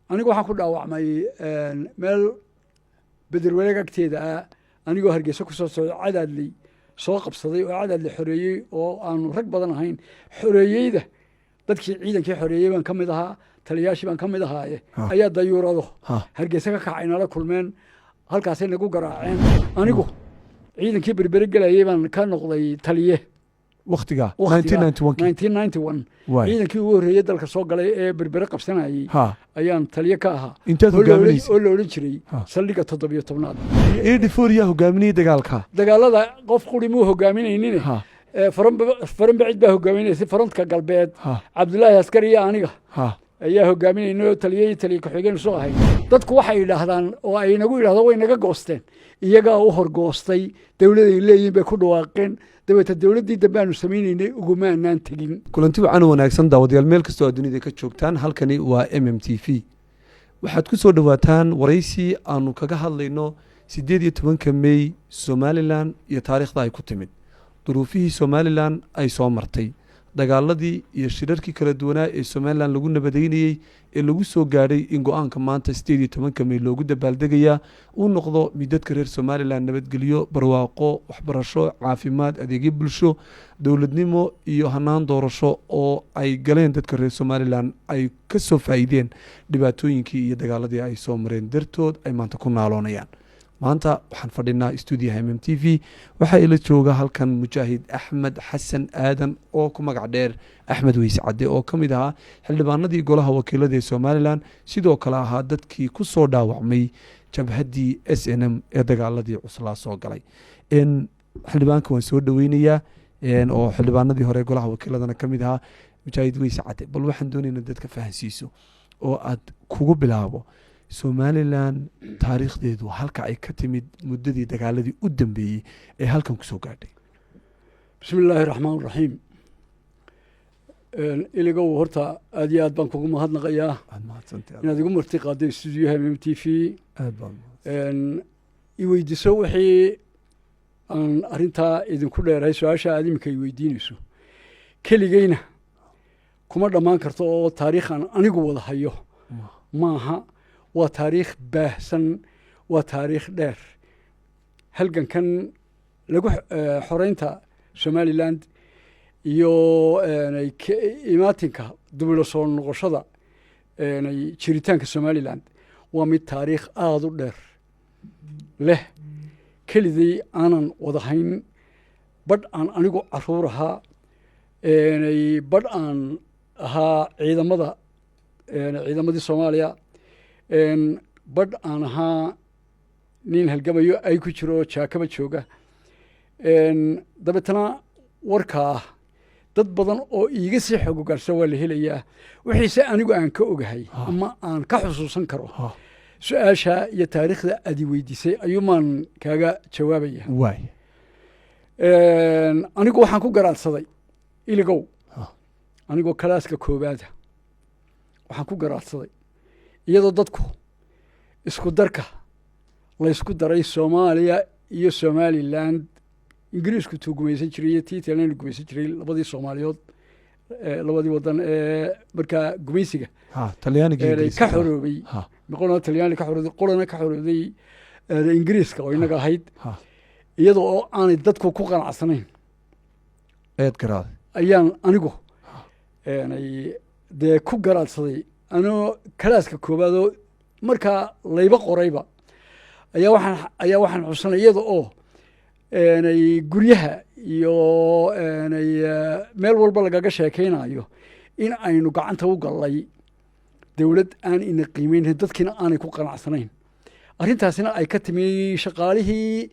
Anigu waxaan ku dhaawacmay meel Bederwareeg agteeda ah, anigoo Hargeysa ku soo socdo, Cadaadley soo qabsaday oo Cadaadley xoreeyey oo aanu rag badan ahayn. Xoreeyeyda dadkii ciidankii xoreeyey baan ka mid ahaa, taliyaashii baan ka mid ahaaye. Ayaa dayuurado Hargeysa ka kacay nala kulmeen, halkaasay nagu garaaceen. Anigu ciidankii Berbere gelayay baan ka noqday taliye. Waktiga? Waqtiga 1991 ciidankii ugu horreeyey dalka soo galay ee Berbere qabsanayey ayaan taliye ka ahaa. Inteed hogaaminaysa? Oo la odhan jiray saldhigga 17aad. 84 yaa hogaaminayay dagaalka? Dagaalada qof quri muu hogaaminaynin. Faranbacid baa hogaaminaysay farantka galbeed. Cabdullaahi Askari iyo aniga ayaa hogaaminaynay oo taliye iyo taliye ku-xigeen soo ahay. Dadku waxay yidhaahdaan oo ay nagu yidhahdaan way naga goosteen. Iyagaa u horgoostay, dowladay leeyihin bay ku dhawaaqeen. Dabeeta dowladdii dambe aanu samaynaynay ugumaanaan tegin. Kulanti wacan wanaagsan, daawadayaal, meel kastoo aad dunida ka joogtaan. Halkani waa MMTV. Waxaad ku soo dhowaataan waraysi aanu kaga hadlayno 18-ka Mey, Somaliland iyo taariikhda ay ku timid, duruufihii Somaliland ay soo martay, dagaaladii iyo shirarkii kala duwanaa ee Somaliland lagu nabadeynayey ee lagu soo gaadhay in go-aanka maanta 18-ka Mey loogu dabaaldegayaa uu noqdo mid dadka reer Somaliland nabadgelyo, barwaaqo, waxbarasho, caafimaad, adeegyo bulsho, dowladnimo iyo hanaan doorasho oo ay galeen dadka reer Somaliland ay ka soo faa'iideen dhibaatooyinkii iyo dagaaladii ay soo mareen dartood ay maanta ku naaloonayaan. Maanta waxaan fadhinaa stuudiyaha MMTV. Waxaa ila jooga halkan Mujaahid Axmed Xasan Aadan oo ku magac dheer Axmed Weyse Cadde, oo ka mid ahaa xildhibaanadii golaha wakiilada ee Somaliland, sidoo kale ahaa dadkii ku soo dhaawacmay jabhaddii SNM ee dagaaladii cuslaa soo galay. Xildhibaanka waan soo dhoweynayaa, oo xildhibaanadii hore golaha wakiiladana ka mid ahaa. Mujaahid Weyse Cadde, bal waxaan doonaynaa dadka fahansiiso oo aad kugu bilaabo Somaliland taariikhdeedu halka ay ka timid, muddadii dagaaladii u dambeeyey ee halkan kusoo gaadhay. Bismi illaahi raxmaan raxiim. Iligow, horta aad iyo aad baan kugu mahadnaqayaa Aad mahadsantahay. inaad igu marti qaaday stuudiyaha MMTV. Aad baad mahadsan. I weydiiso wixii aan arrintaa idinku dheerahay. Su-aasha aad iminka i weydiinayso keligeyna kuma dhammaan karto, oo taariikh aan anigu wada hayo maaha. Waa taariikh baahsan, waa taariikh dheer. Halgankan lagu xoreynta Somaliland iyo imaatinka dubilo soo noqoshada jiritaanka Somaliland waa mid taariikh aada u dheer leh. Keligii aanan wadahayn, badh aan anigu caruur ahaa, badh aan ahaa ciidamada, ciidamadii Soomaaliya, badh aan ahaa nin halgamayo ay ku jiro oo jaakaba jooga. Dabeetana warkaa dad badan oo iiga sii xog ogaarsan waa la helayaa. Wixiise anigu aan ka ogahay ama aan ka xusuusan karo su-aasha iyo taariikhda aad i weydiisay ayuumaan kaaga jawaabaya. Waay. Anigu waxaan ku garaadsaday, iligow, anigoo kalaaska koowaada waxaan ku garaadsaday iyadoo dadku isku darka laysku daray Soomaaliya iyo Somaliland, Ingiriisku tuu gumaysan jiray iyo tii Talyaani gumaysan jiray, labadii Soomaaliyood, labadii waddan ee markaa gumaysiga Talyaaniga. ka xoroobay, qolana Talyaani ka xorooday, qolana ka xorooday Ingiriiska oo inaga ahayd, iyada oo aanay dadku ku qanacsanayn Eed garaaday. ayaan anigu dee ku garaadsaday anoo kalaaska koowaad oo markaa layba qorayba ayaa waxaan xusanay iyada oo guryaha iyo meel walba lagaga sheekaynayo in aynu gacanta u gallay dowlad aan ina qiimeynayn, dadkiina aanay ku qanacsanayn. Arrintaasina ay ka timi shaqaalihii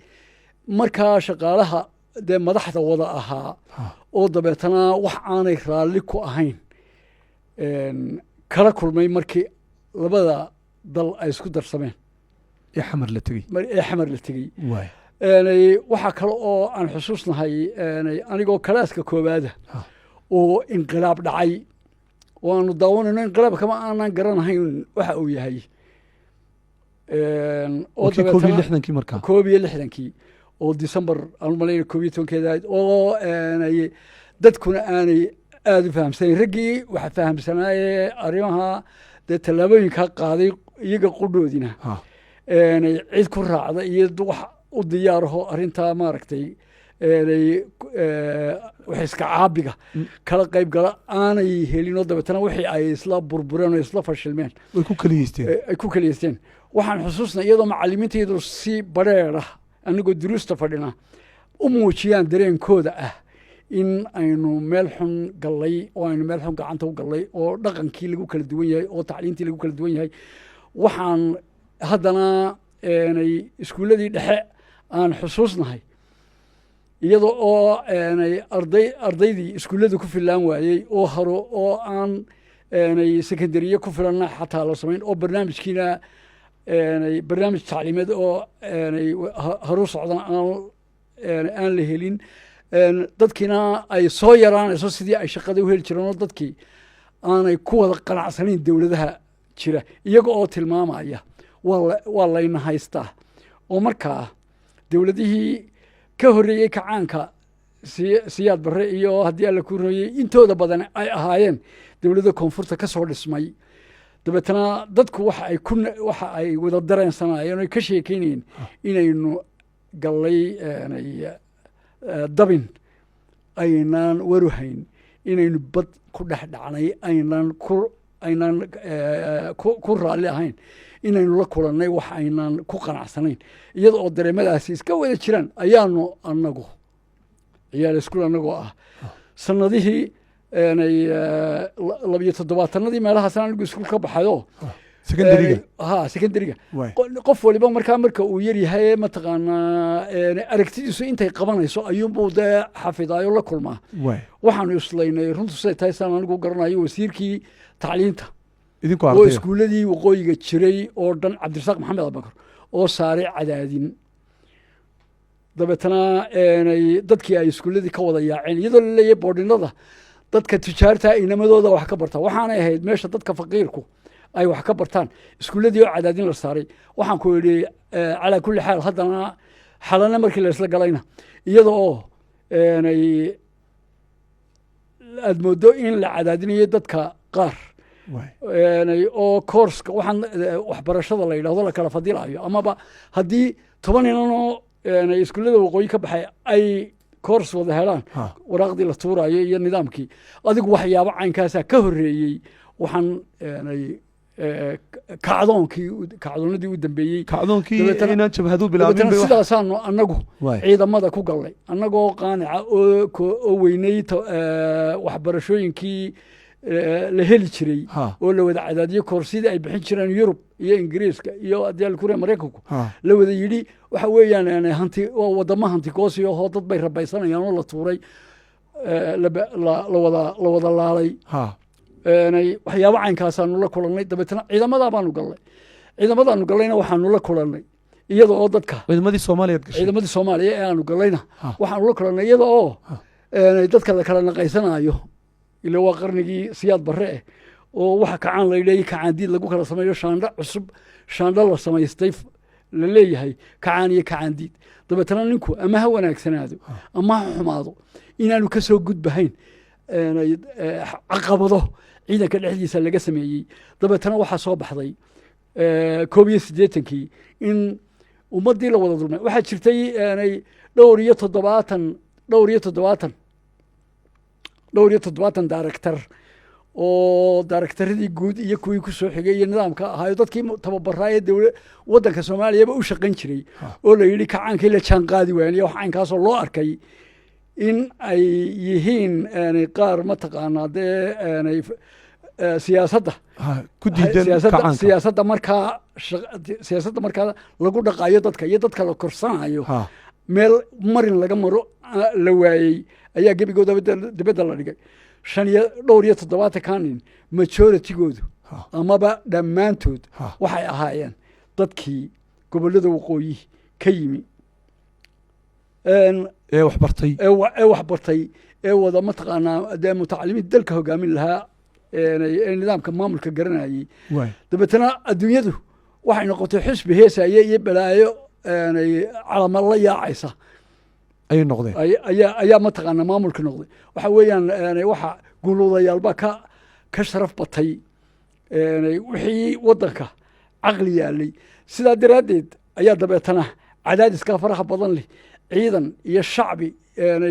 markaa shaqaalaha dee madaxda wada ahaa, oo dabeetana wax aanay raalli ku ahayn kala kulmay markii labada dal ay isku darsameen Ee Xamar la tegey. Ee Xamar la tegey. Waay. Waxaa kale oo aan xusuusnahay anigoo kalaaska koowaada oo inqilaab dhacay oo aanu daawanayno. Inqilaab kama aanan garanahayn waxa uu yahay. Oo Kii 61-kii markaa? 61-kii oo December aan malayna 11-keeda ahayd, oo dadkuna aanay aada u fahamsanayn. Raggii waxa fahamsanaaye arrimaha Dee tallaabooyinkaa qaaday iyaga qudhoodina cid ku raacda iyo wax u diyaaraho arrintaa maaragtay wax iska caabiga kala qayb gala aanay helinoo, dabeetana wixii ay isla burbureen oo isla fashilmeen. Way ku keliyeysteen. Ay ku keliyeysteen. Waxaan xusuusnay iyadoo macalimiintaydu si bareer ah, anigoo duruusta fadhina, u muujiyaan dareenkooda ah in aynu meel xun gallay oo aynu meel xun gacanta u gallay, oo dhaqankii lagu kala duwan yahay oo tacliintii lagu kala duwan yahay. Waxaan haddana iskuulladii dhexe aan xusuusnahay iyada oo ardaydii iskuullada ku filaan waayey oo haro oo aan secondariye ku filanna xataa la samayn, oo barnaamijkiina barnaamij tacliimeed oo haru socdana aan la helin, dadkiina ay soo yaraanayso sidii ay shaqada u heli jireen, oo dadkii aanay ku wada qanacsanayn dowladaha jira, iyaga oo tilmaamaya waa layna haystaa. Oo markaa dowladihii ka horreeyey kacaanka, Siyaad Barre iyo haddii Alla ku royey, intooda badan ay ahaayeen dowladda koonfurta ka soo dhismay. Dabeetana dadku waxa ay wada dareensanaayeen oo ay ka sheekeynayeen inaynu gallay dabin aynaan waruhayn, inaynu bad ku dhex dhacnay, aynaan ku raalli ahayn, inaynu la kulannay wax aynaan ku qanacsanayn. Iyada oo dareemadaasi iska wada jiraan ayaanu anagu ciyaal iskuul anagoo ah sanadihii 72-aatanadii meelahaas anigu iskuul ka baxayo. Secondary-ga. Ha, secondary-ga. Qof waliba markaa marka uu yar yahay, mataqaanaa, aragtidiisu intay qabanayso ayuunbuu dee xafidaayo la kulmaa. Waxaanu islaynay, runtu siday tahay saan anigu garanayo, wasiirkii tacliinta idinkoo oo ardaya iskuulladii waqooyiga jiray oo dhan, Cabdirasaaq Maxamed Abubakar, oo saaray cadaadin. Dabeetana dadkii ay iskuulladii ka wada yaaceen, iyadoo la leeyahay boarding-ada dadka tujaarta inamadooda wax ka barta, waxaanay ahayd meesha dadka faqiirku ay wax ka bartaan. Iskuulladii oo cadaadin la saaray, waxaan ku idhi, calaa kulli xaal, haddana Xalane markii la isla galayna, iyada oo aad mooddo in la cadaadinayo dadka qaar oo course-ka waxaan waxbarashada la yidhahdo la kala fadilayo, amaba haddii 10 inanoo iskuullada waqooyi ka baxay ay course wada helaan, waraaqdii la tuurayo iyo nidaamkii. Adigu waxyaabo caynkaasaa ka horreeyey. Waxaan kacdoonkii, kacdoonadii u dambeeyey. Kacdoonkii inaan jabhadu bilaabin. Dabeetana sidaasaanu annagu ciidamada ku gallay, annagoo qaanica oo weynay waxbarashooyinkii la heli jiray oo la wada cadaadiyo, course-yadii ay bixin jireen Yurub iyo Ingiriiska iyo haddii alkure Maraykanku, la wada yidhi waxa weeyaan hanti waa wadamo hanti goosi ahoo dad bay rabaysanayaan oo la tuuray, la wada laalay. Waxyaabo caynkaasaanu la kulannay. Dabeetana ciidamadaa baanu gallay. Ciidamadaanu gallayna waxaanu la kulannay iyada oo dadka Ciidamadii Soomaaliyaad gashay? Ciidamadii Soomaaliya ee aanu gallayna waxaanu la kulannay iyada oo dadka la kala naqaysanayo, ila waa qarnigii Siyaad Barre eh, oo waxa kacaan la yidhahay kacaan diid lagu kala sameeyo, shaandho cusub, shaandho la samaystay la leeyahay kacaan iyo kacaan diid. Dabeetana ninku ama ha wanaagsanaado ama ha xumaado, inaanu ka soo gudbahayn caqabado ciidanka dhexdiisa laga sameeyey. Dabeetana waxaa soo baxday 81-kii in ummaddii la wada dulmay. Waxaa jirtay 74 director, oo director-adii guud iyo kuwii ku soo xigay iyo nidaamka ahaayo, dadkii tababaraa ee dowla waddanka Soomaaliyaba u shaqayn jiray, oo la yidhi kacaankii la jaan qaadi waayeen iyo wax caynkaasoo loo arkay in ay yihiin qaar mataqaanaa dee siyaasadda ku diidan kacaanka. Siyaasadda markaa lagu dhaqaayo dadka iyo dadka la korsanayo meel marin laga maro la waayey ayaa gebigoodaba dibadda la dhigay. Shan iyo dhowr iyo toddobaatanka nin majority-goodu amaba dhammaantood waxay ahaayeen dadkii gobollada waqooyi ka yimi ee wax bartay. Ee wax bartay, ee wada mataqaanaa dee mutacalimiinta dalka hogaamin lahaa, ee nidaamka maamulka garanayey. Dabeetana adduunyadu waxay noqotay xusbi heesaye iyo balaayo calama la yaacaysa ayay noqdeen. Ayaa mataqaanaa maamulka noqday. Waxa weeyaan waxa guuluudayaalbaa ka sharaf batay. Wixii waddanka caqli yaalay sidaa daraaddeed ayaa dabeetana cadaadiskaa faraha badan leh, ciidan iyo shacbi,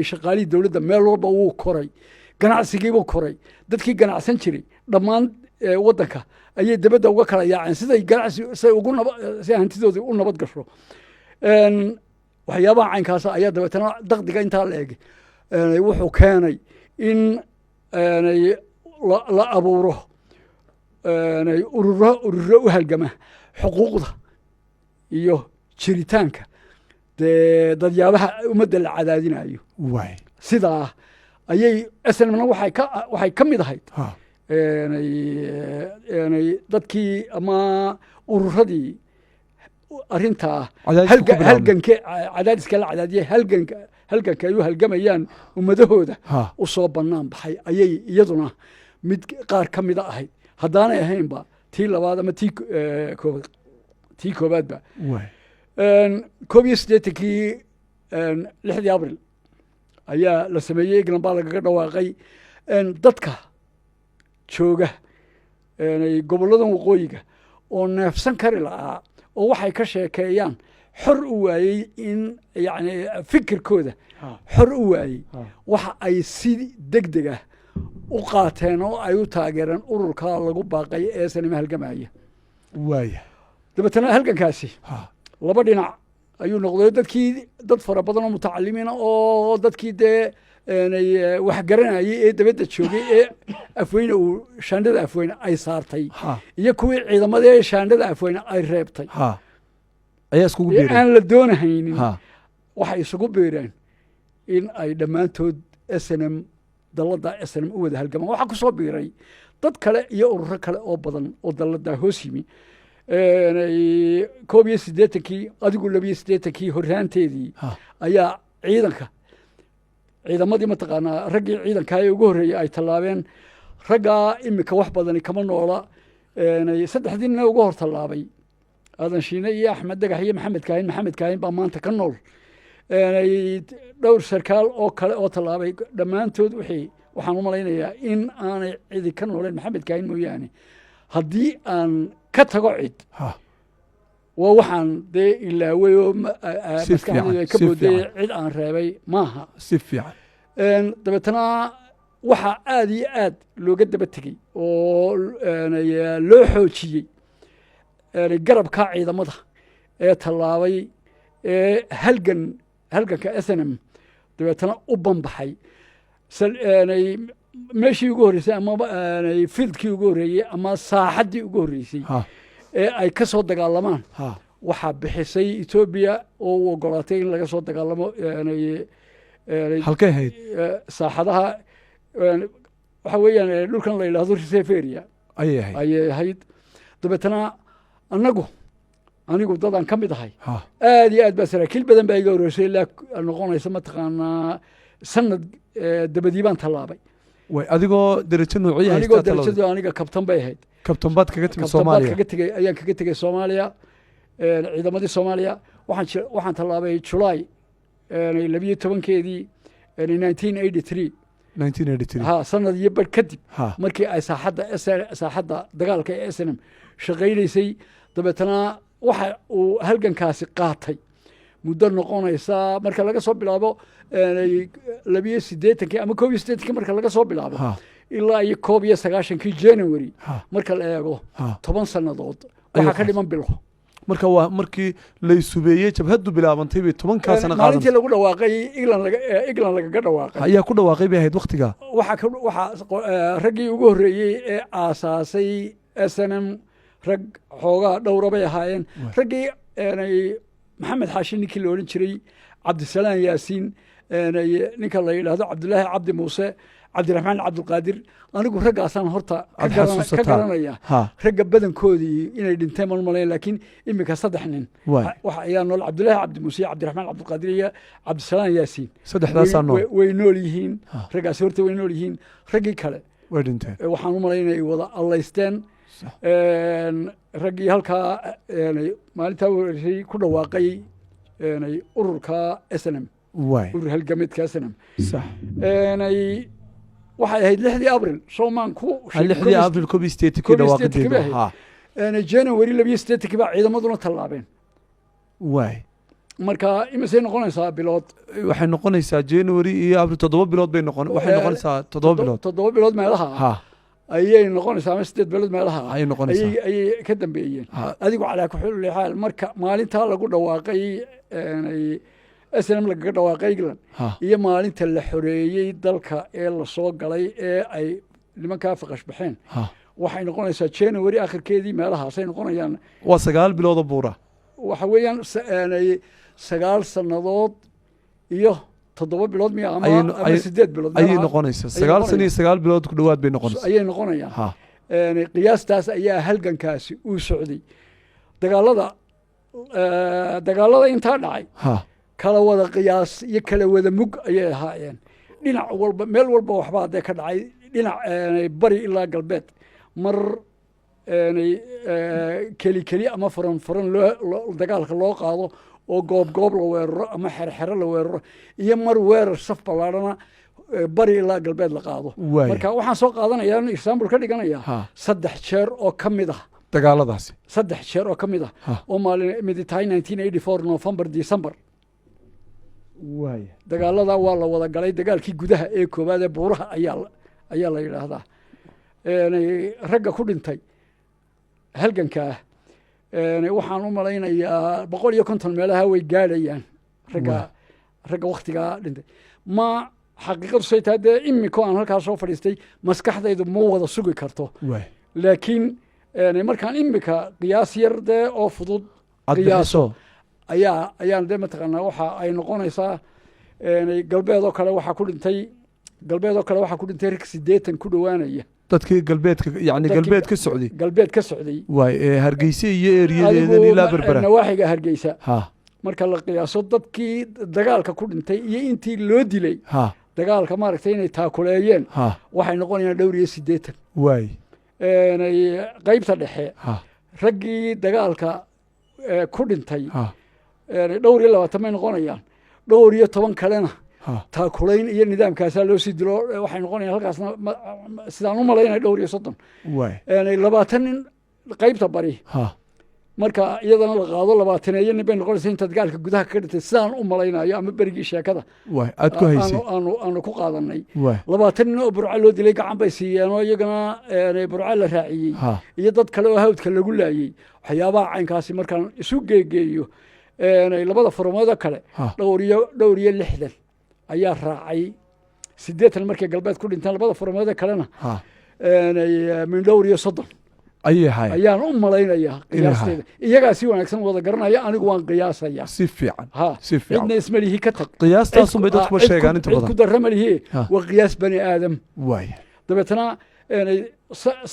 shaqaalihii dowladda meel walba wuu koray, ganacsigiibuu koray. Dadkii ganacsan jiray dhammaan waddanka ayay dibadda uga kala yaaceen siday ganacsi siay ugu naba si hantidoodii u nabad gasho. Waxyaabaha caynkaasa ayaa dabeetana daqdiga intaa la eg wuxuu keenay in la abuuro ururo u halgama xuquuqda iyo jiritaanka dee dadyaabaha ummadda la cadaadinayo. Sidaa ayay SNMna waxay ka mid ahayd dadkii ama ururadii arrintaa halganke cadaadiska la cadaadiyay, halganka ay u halgamayaan ummadahooda u soo bannaan baxay ayay iyaduna mid qaar ka mida ahayd, haddaanay ahaynba tii labaad ama tii koobaadba. 81-kii 6dii Abril ayaa la sameeyey, England baa lagaga dhawaaqay. Dadka jooga gobolladan waqooyiga oo neefsan kari la'aa oo waxay ka sheekeeyaan xor u waayey, in yani fikirkooda xor u waayey, waxa ay si deg deg ah u qaateen oo ay u taageereen ururka lagu baaqay ee SNM halgamaya. Dabeetana halgankaasi laba dhinac ayuu noqday. Dadkii dad fara badan oo mutacalimiina oo dadkii dee wax garanayay ee dabadda joogay ee Afweyne uu shaandhada Afweyne ay saartay iyo kuwii ciidamada ee shaandhada Afweyne ay reebtay ayaa iskugu ee biiray aan la doonahaynin, waxay isugu biireen in ay dhammaantood SNM, dalladda SNM u wada halgamaan. Waxaa ku soo biiray dad kale iyo ururo kale oo badan oo dalladaa hoos yimi. 81-kii, adigu 82-kii horraanteedii ayaa ciidamadii mataqaanaa raggii ciidankaa ee ugu horreeyey ay tallaabeen. Raggaa imika wax badani kama noola. Saddexdii nina uga hor tallaabay, Aadan Shiine iyo Axmed Dhagax iyo Maxamed Kaahin, Maxamed Kaahin baa maanta ka nool. Dhowr sarkaal oo kale oo tallaabay dhammaantood wixii waxaan u malaynayaa in aanay cidi ka nooleen Maxamed Kaahin mooyaane. Haddii aan ka tago cid, waa waxaan dee ilaaway oo maskaxdaydu ay ka booday, cid aan reebay maaha. Si fiican. Dabeetana waxaa aad iyo aad looga daba tegey oo loo xoojiyey garabka ciidamada ee tallaabay ee halganka SNM dabeetana u banbaxay. Meeshii ugu horreysay ama fieldkii ugu horreeyey ama saaxaddii ugu horreysay ee ay ka soo dagaalamaan waxaa bixisay Etoobiya oo u ogolaatay in laga soo dagaalamo. Halkay ahayd? Saaxadaha waxa weeyaan dhulkan la yidhahdo reserve area ayay ahayd. Ayay ahayd. Dabeetana anigu dadaan ka mid ahay aad iyo aad baa saraakiil badan baa iga horreysay, ilaa noqonaysa mataqaanaa sanad dabadii baan tallaabay. Way adigoo derajo noocyo anigoo haystaa talada? Darajadu aniga kabtan bay ahayd. Kabtan baad kaga timid Kabtan baad Soomaaliya? Kaga tegey, ayaan kaga tegey Soomaaliya, ciidamadii Soomaaliya. Waxaan tallaabay July 12-keedii 1983. 1983. Ha, sanad iyo bar kadib markii ay saaxadda dagaalka ee SNM shaqaynaysay. Dabeetana waxa uu halgankaasi qaatay muddo noqonaysa marka laga soo bilaabo 82-kii ama 81-kii marka laga soo bilaabo ilaa iyo 91-kii January marka la eego 10 sannadood Ayuu waxaa ka qaatay. dhiman bilo. Marka waa markii la isubeeyey jabhaddu bilaabantay bay 10-kaa sano Maalintii qaadan. lagu dhawaaqay England, England lagaga dhawaaqay. Ayaa ku dhawaaqay bay ahayd waktigaa? Waxaa raggii ugu horreeyey ee aasaasay SNM rag xoogaa dhowra bay ahaayeen. Raggii Maxamed Xaashi ninkii la odhan jiray, Cabdisalaan Yaasiin, ninka la yidhaahdo Cabdulaahi Cabdi Muuse, Cabdiraxmaan Cabdulqaadir. Anigu raggaasaan horta ka Aad xasuusataa. garanaya. Ragga badankoodii inay dhinteen maan malayn, laakiin iminka saddex nin waxa ayaa nool: Cabdulaahi Cabdi Muuse iyo Cabdiraxmaan Cabdulqaadir iyo Cabdisalaan Yaasiin. Saddexdaasaa nool. Way nool yihiin raggaasi, horta way nool yihiin. Raggii kale way dhinteen. Waxaan u malaynaya ay wada allaysteen. Raggii halkaa maalintaa wareysay ku dhawaaqay ururka SNM, urur halgameedka SNM. Waxay ahayd 6dii Abril, soomaan ku 6dii Abril 81-kii. 81-kii bay Dhawaaqideedu ahayd. Ha. January 82-kii baa ciidamaduna tallaabeen. Marka imisay noqonaysaa bilood? Waxay noqonaysaa January iyo Abril, 7 bilood bay noqon, waxay noqonaysaa 7 bilood. 7 bilood meelaha ah ayay noqonaysaa, ama 8 bilood meelaha ah ayay noqonaysaa. Ayay ka dambeeyeen. Adigu calaa kulli xaal, marka maalintaa lagu dhawaaqay SNM lagaga dhawaaqay England iyo maalinta la xoreeyey dalka ee lasoo galay ee ay nimankaa faqash baxeen, waxay noqonaysaa January akhirkeedii meelahaasay noqonayaan. Waa 9 biloodoo buura. Waxa weeyaan 9 sannadood iyo 7 bilood miya ama ama 8 bilood ayay meelaha noqonaysaa. Ayay 9 sano iyo noqonayaan. 9 bilood ku dhowaad bay noqonaysaa. Ayay noqonayaan. Qiyaastaas ayaa halgankaasi uu socday. Dagaalada intaa dhacay kala wada qiyaas iyo kala wada mug ayay ahaayeen. Dhinac walba, meel walba waxbaa dee ka dhacay, dhinac bari ilaa galbeed, mar keli keli ama furan furan loo dagaalka loo qaado oo goob goob la weeraro ama xero xero la weeraro, iyo mar weerar saf ballaadhana bari ilaa galbeed la qaado. Marka waxaan soo qaadanayaa, example ka dhiganaya, 3 jeer oo ka mid ah dagaaladaasi. 3 jeer oo ka mid ah oo maalin midi tahay 1984 November, December. Dagaalada waa la wada galay. Dagaalkii gudaha ee koowaad ee buuraha ayaa la yidhaahdaa. Ragga ku dhintay halgankaa waxaan u malaynayaa 150 meelaha way gaadhayaan, ragga waktigaa dhintay. Ma xaqiiqadu say tahay dee imiko aan halkaa soo fadhiistay maskaxdaydu ma wada sugi karto, laakiin markaan imika qiyaas yar dee oo fudud aad qiyaaso bixiso ayaan dee mataqaanaa waxa ay noqonaysaa, galbeed oo kale waxaa ku dhintay, galbeed oo kale waxaa ku dhintay rag 80 ku dhowaanaya. Dadkii galbeedka, yani galbeed ka socday. Galbeed ka socday. Waay, ee Hargeysa iyo eriyadeedan adigu ilaa Berbera. Nawaaxiga Hargeysa. Marka la qiyaaso dadkii dagaalka ku dhintay iyo intii loo dilay dagaalka, maaragtay, inay taakuleeyeen, waxay noqonayaan dhowr iyo 80. Qaybta dhexe raggii dagaalka ku dhintay dhowr iyo 20 bay noqonayaan, dhowr iyo toban kalena taakulayn iyo nidaamkaasaa loo sii dilo. Waxay noqonayaan halkaasna sidaan u malaynaya dhowr iyo 30. 20 nin qaybta bari marka iyadana la qaado, 20-eeyo nin bay noqonaysa inta dagaalka gudaha kaga dhintay, sidaan u malaynayo ama berigii sheekada waay, aad ku haysay aanu ku qaadanay. 20 nin oo Burco loo dilay, gacan bay siiyeen oo iyagana Burco la raaciyey iyo dad kale oo hawdka lagu laayey. Waxyaabaha caynkaasi markaan isu geegeeyo labada furmoodoo kale, dhowr iyo 60 ayaa raacay 80 markay galbeed ku dhinteen. Labada furmoodoo kalena min dhowr iyo 30 ayay ahaayeen. Ayaan u malaynayaa Inay qiyaasteeda. Iyagaa si wanaagsan wada garanaya, anigu waan qiyaasaya. Si fiican. Si fiican. Cidna isma lihi ka tag. Qiyaastaasun bay dadkuba sheegaan inta cid ku badan. darra ma lihi. Waa qiyaas bani aadam. Dabeetana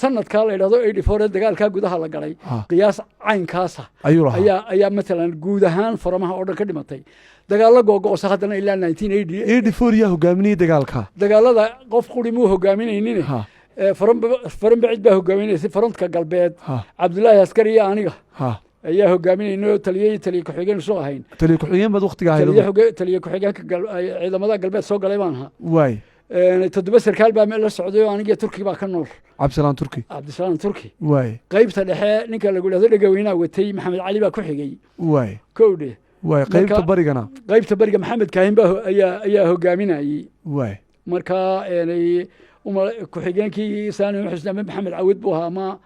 sanadkaa la yidhahdo 84 ee dagaalkaa gudaha la galay, qiyaas caynkaasa ayuu lahaa. ayaa matalan guud ahaan faramaha oo dhan ka dhimatay. Dagaallo googoosa haddana ilaa 1980. 84 yaa hogaaminayay dagaalka? Dagaalada qof quri muu hogaaminaynin. Faranba cid baa hogaaminaysay. Farantka galbeed Cabdullaahi Askari iyo aniga ayaa hogaaminaynay oo taliye iyo taliye ku-xigeen soo ahayn. Taliye ku-xigeen baad waqtiga ahayd? Taliye ku-xigeenka ciidamada galbeed soo galay baan ahaa. 7 sarkaal baa meel la socday oo anigiyo Turki baa ka nool. Cabdisalaan Turki. Cabdisalaan Turki. Waay. Qaybta dhexe ninka lagu yidhahdo Dhegaweynaa watay, Maxamed Cali baa ku xigay. Kowdhe. Waay, qaybta barigana? Qaybta bariga Maxamed Kaahin baa ayaa hogaaminayey. Marka ku-xigeenkii Sani Xusni ama Maxamed Cawid buu ahaa ama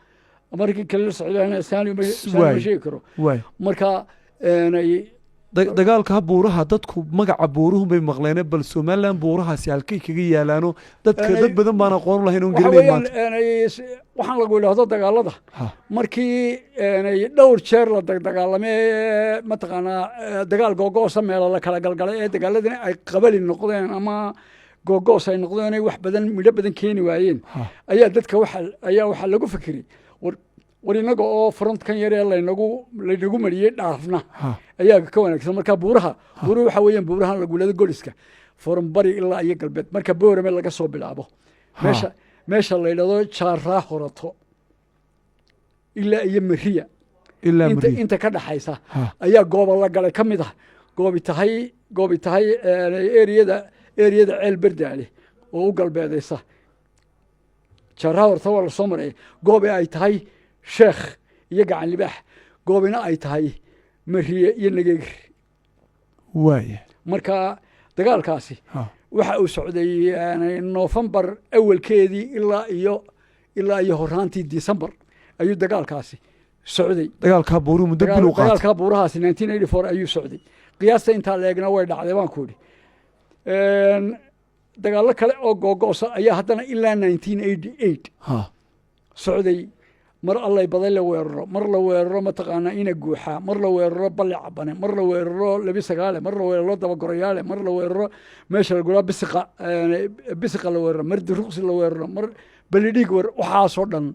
markii kale la socday Sani ma sheegi karo. Marka Dagaalka buuraha, dadku magaca buuruhu bay maqleene, bal Somaliland buurahaasi halkay kaga yaalaano dadka? Dad badan baan aqoon lahayn oon waxa garanayn weeyaan maanta. Waxaan lagu idhaahdo dagaalada markii dhowr jeer la dagaalamay ee mataqaanaa dagaal googoosa meelo la kala galgalay ee dagaaladani ay qabali noqdeen ama googoos ay noqdeen, ay wax badan midho badan keeni waayeen, ayaa dadka waxa ayaa waxaa lagu fikiray, war inaga oo frontkan yar ee laynagu mariyey dhaafna ayaa ka wanaagsan. Marka buuruhu waxa weeyaan buurahan lagulada Goliska, foran bari ilaa iyo galbeed, marka Boorame laga soo bilaabo meesha la yidhahdo Jaaraa Horato ilaa iyo Mariya ilaa inta Mariya inta ka dhaxaysa ayaa gooba la galay, ka mid ah goobi tahay eriyada Ceel Berdaale oo u galbeedaysa. Jaaraha horta waa lasoo maray. Goobe ay tahay Sheekh iyo Gacan Libaax, goobina ay tahay Mariye iyo Nageegir. Marka dagaalkaasi waxa uu socday Noofembar awalkeedii ilaa iyo horaantii December ayuu dagaalkaasi socday. Dagaalkaa buuruhu muddo bil u qaatay. Dagaalkaa buurahaasi 1984 ayuu socday. Qiyaasta intaa la eegna way dhacday, baan ku idhi. Dagaallo kale oo googoosa ayaa haddana ilaa 1988 socday. Mar Allay Baday la weeraro, mar la weeraro mataqaanaa Ina Guuxaa, mar la weeraro Balli Cabane, mar la weeraro Lebi Sagaale, mar la weeraro Dabagorayaale, mar la weeraro meesha la guraa Bisiqa, Bisiqa la weeraro, mar Duruqsi la weeraro, mar Balidhiig weer. Waxaasoo dhan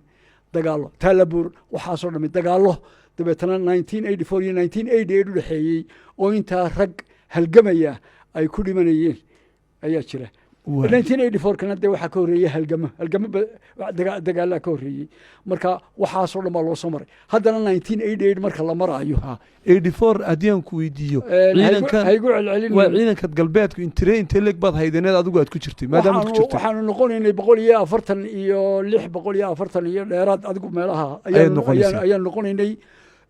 dagaallo, Taalabuur, waxaasoo dhami dagaallo. Dabeetana 1984 iyo 1988 u dhexeeyey oo intaa rag halgamaya ay ku dhimanayeen ayaa jira. 1984 kana dee waxaa ka horreeyey halgamo, halgamo dagaalaa ka horreeyey. Marka waxaasoo dhan baa loo soo maray. Haddana 1988 marka la maraayo, 84 haddii aan ku weydiiyo, ciidankan haygu celcelin. Waa ciidanka galbeedku intiree intee leeg baad haydaneed adigu aad ku jirtay, maadaama aad ku jirtay? Waxaanu noqonaynay 146, 140 iyo dheeraad adigu meelaha Ayaad noqonaysay. Ayaan noqonaynay.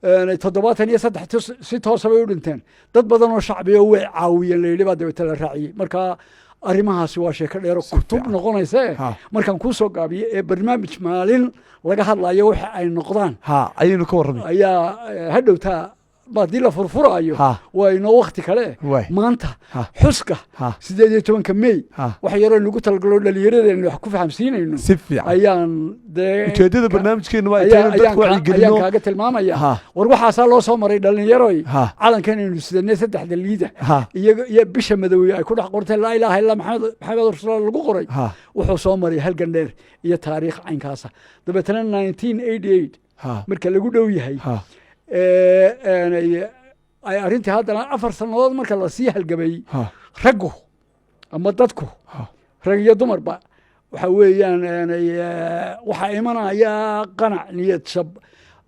73 si toosa bay u dhinteen. Dad badan oo shacbiya way caawiyeen la yidhi baa dabeete la raaciyey. Marka arrimahaasi waa sheeko dheero, kutub fiican. noqonaysa. Markaan kuu soo gaabiyo ee barnaamij maalin laga hadlayo waxa ay noqdaan Ha, ayaynu ka warramay. ayaa hadhowtaa ba haddii la furfuraayo waa inoo wakti kale. Maanta xuska 18-ka May wax yaroo nagu talagalo dhalinyaradeennu wax ku fahamsiinayno Si fiican. ayaan dee Ujeedada barnaamijkeenu waa inaynu dadku ayaan wacyigelino. kaaga tilmaamaya. War waxaasaa loo soo maray, dhalinyaroy. Calankan aynu sidanay, saddexda liida iyo bisha madowey ay ku dhex qorteen "Laa ilaaha illa Maxamed, Maxamed rasuul" lagu qoray, wuxuu soo maray halgan dheer iyo taariikh caynkaasa. Dabeetana 1988 marka lagu dhow yahay ay arrintii haddana 4 sannadood marka lasii halgamay, raggu ama dadku, rag iyo dumarba, waxa weeyaan waxaa imanaya qanac, niyad shab,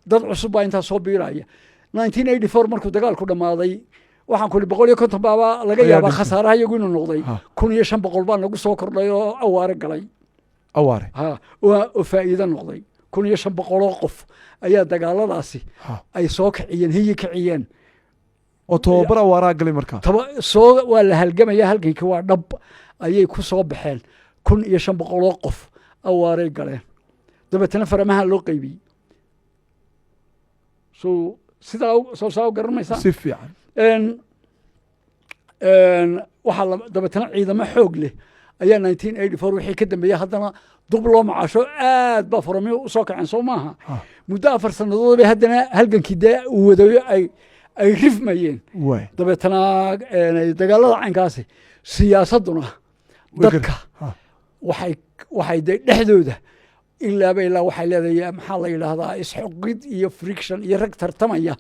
dad cusub baa intaa soo biiraya. 1984 markuu dagaalku dhammaaday, waxaan ku ihi 150 baaba laga Ayaa yaabaa dhintay. khasaaraha iyagu inuu noqday. 1500 baa nagu soo kordhay oo awaare galay. Awaare. Ha, oo faa'iido noqday. 1500-oo qof ayaa dagaaladaasi ay soo kiciyeen, hiyi kiciyeen. Oo tababar awaaraa galay markaa. Taba soo waa la halgamaya, halgankii waa dhab ayay ku soo baxeen. 1500-oo qof awaaray galeen. Dabeetana faramaha loo qaybiyey. So sidaa soo saa u garan maysaa? Si fiican. Waxaa dabeetana ciidamo xoog leh ayaa 1984 wixii ka dambeeyey haddana dub loo macaasho. Aad baa faramiyo usoo kaceen, soo maaha? Muddo 4 sannadood bay haddana halgankii dee uu wadayo ay rifmayeen. Dabeetana dagaalada caynkaasi, siyaasadduna Way dadka waxay dee dhexdooda ilaaba ilaa waxay leedahay, maxaa la yidhaahdaa, isxoqid iyo friction iyo rag tartamaya.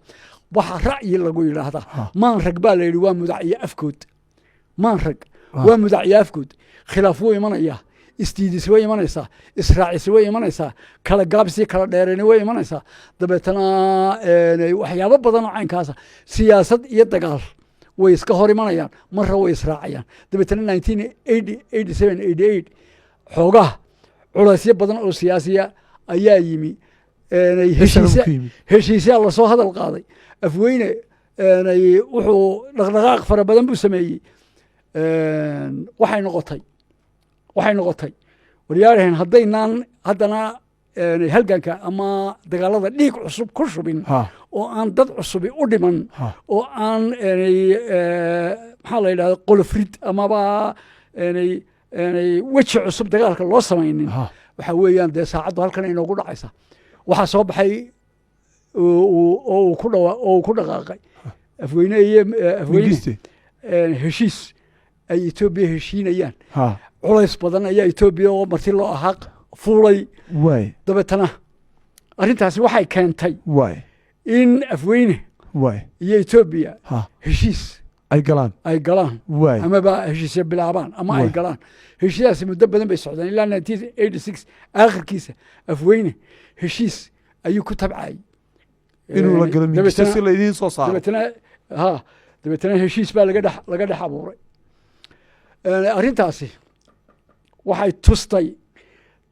Waxa ra'yi lagu yidhaahdaa, maan rag baa la yidhi waa mudac iyo afkood. Maan rag waa mudac iyo afkood. Khilaaf wuu imanaya, isdiidis way imanaysaa, israacisi way imanaysaa, kala gaabsi, kala dheerayni way imanaysaa. Dabeetana waxyaabo badan oo caynkaasa, siyaasad iyo dagaal way iska hor imanayaan, marra way israacayaan. Dabeetana 1980, 87, 88 xoogaha culaysyo badan oo siyaasiya ayaa yimi. Heshiis ku yimi. Heshiisyaa lasoo hadal qaaday. Afweyne wuxuu dhaqdhaqaaq fara badan buu sameeyey. Waxay noqotay, waryaaraheen, haddaynaan haddana halganka ama dagaalada dhiig cusub ku shubin oo aan dad cusubi u dhiman oo aan maxaa la yidhahda, qolofrid amaba weji cusub dagaalka loo samaynin, waxa weeyaan dee saacaddu halkan inoogu dhacaysa. Waxaa soo baxay oo uu ku dhawa oo uu ku dhaqaaqay Afweyne iyo Afweyne Mingiste. Heshiis ay Etoobiya heshiinayaan. Culays badan ayaa Etoobiya oo marti loo ahaa fuulay. Dabeetana arrintaasi waxay keentay in Afweyne iyo Etoobiya heshiis ay galaan. Ay galaan amaba heshiisya bilaabaan ama ay galaan. Heshiisaasi muddo badan bay socdeen ilaa 1986 aakhirkiisa. Afweyne heshiis ayuu ku tabcayay inuu la galo Mingiste si laydiin soo saaro. Dabeetana heshiis baa laga dhex abuuray. Arrintaasi waxay tustay